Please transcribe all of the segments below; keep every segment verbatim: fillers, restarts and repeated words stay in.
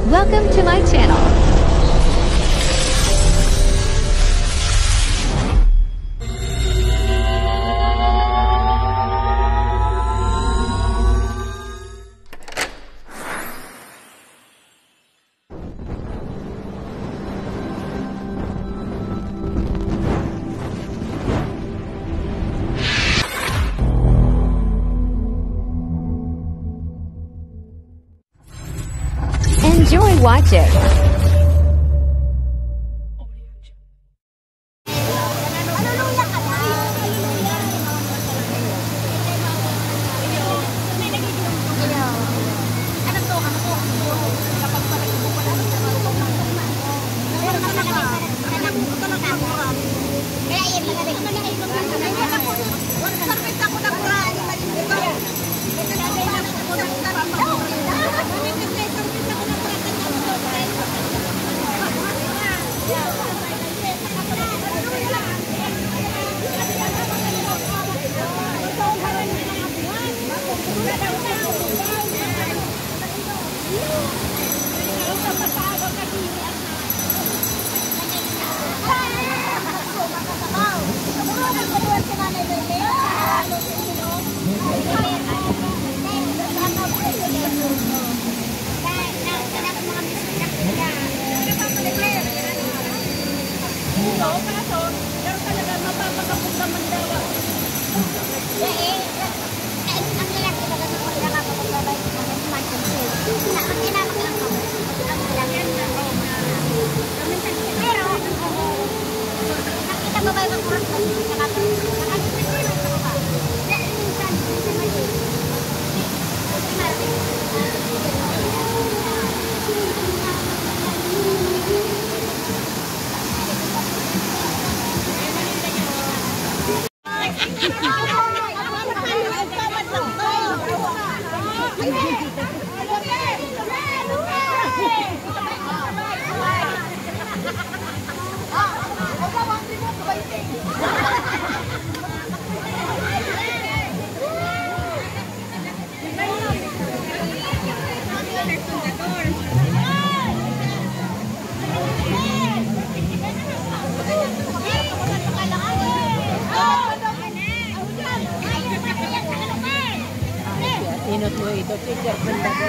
Welcome to my channel. Enjoy watching. Inot mo ito, teacher, punta ko.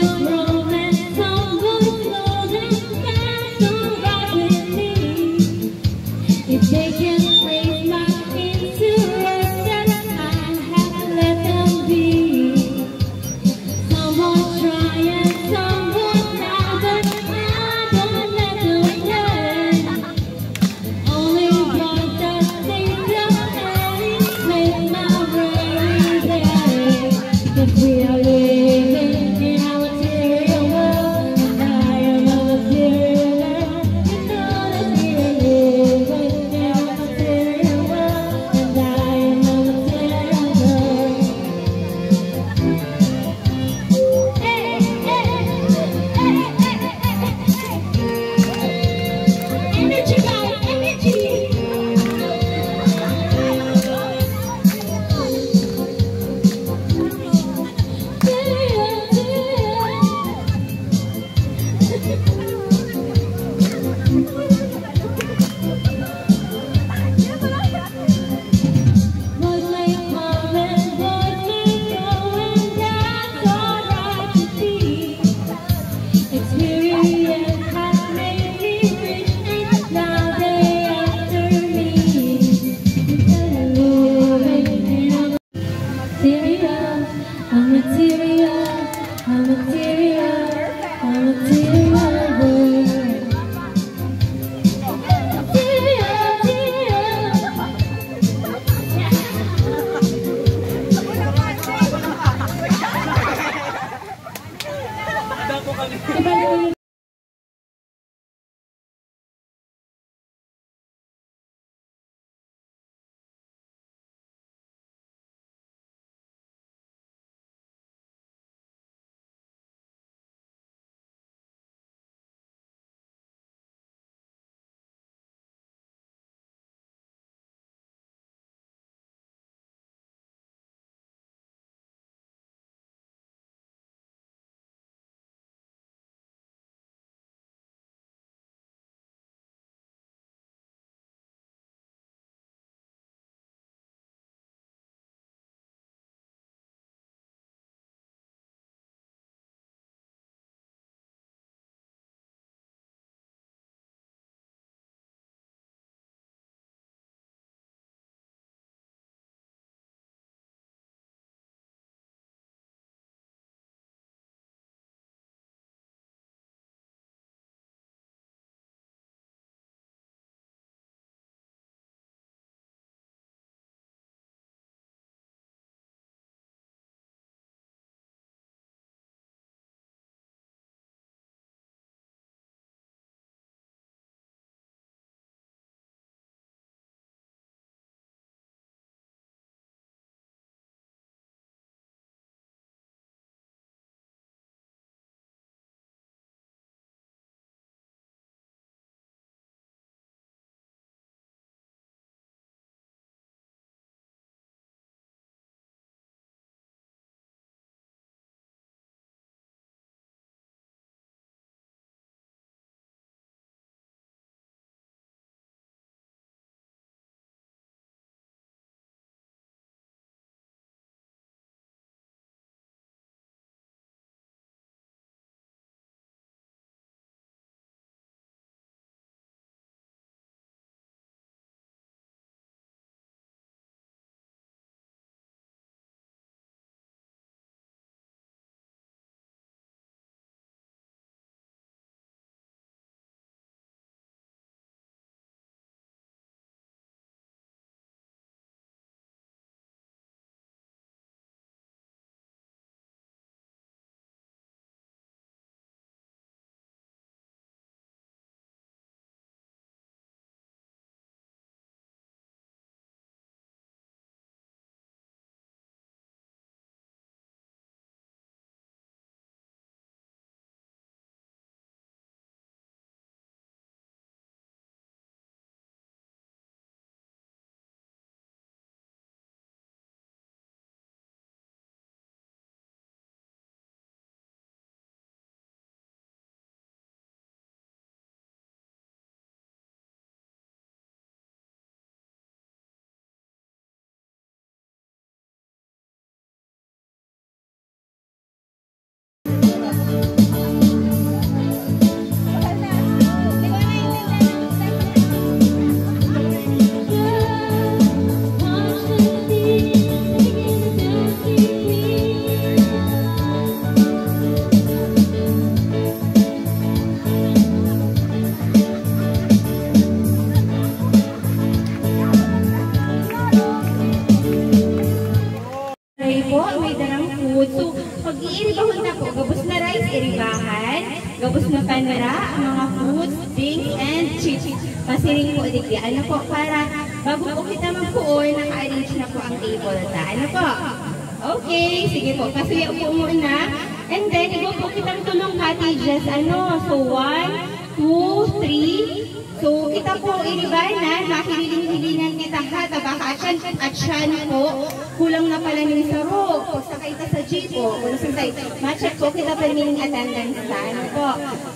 Romance almost golden, that's all I believe. If they can place my interest, then I have to let them be. Some won't try and some won't try, but I don't let them play. Only God that thinks of any place my way. If we are living in a material world, and I am a material girl, you know that we are living in a material world, and I am a material girl. Hey, hey, hey, hey, hey, hey, hey, hey. Energy, guys, energy. Boys may come and boys may go, and that's all right with me. Experience has made me rich, and now they after me. Material, a material, a material, a material world. Material, material. Bahan, gabos na panara ang mga fruits, drinks, and chips. Pasiring po digdi. Ano po, para bago po kita magpuon, naka-arrange na po ang table ta. Ano po? Okay, sige po. Pasuya po muna. And then, igo po kitang tulong cottages. Ano? So, one, two, three. So, kita po, iribanan, makiriling-hilingan kita ha, tabaka atyan, atyan po, kulang na pala ning saro, pagsakay ta sa jeep po, kung sasay, ma-check po kita permining attendance na, ano po.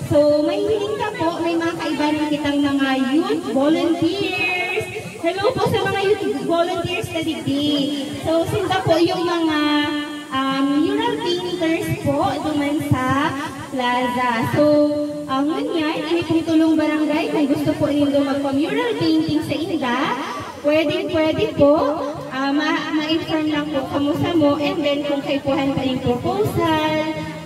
So, may hiling ka po, may mga kaibanan kitang mga youth volunteers. Hello po sa mga youth volunteers na digdi. So, sinda po yung mga um, mural painters po duman sa plaza. So, uh, ngunyan, ini pong tulong barangay, kung gusto po nindo magpa-mural painting sa inda, pwedeng pwede po, uh, ma- ma-inform lang po kamo sa mo, and then kung kaipuhan pa yung proposal,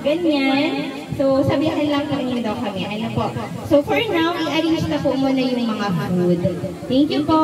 ganyan. So, sabihan lang po nindo kami. Ano po? So, for now, i-arrange na po muna yung mga food. Thank you po.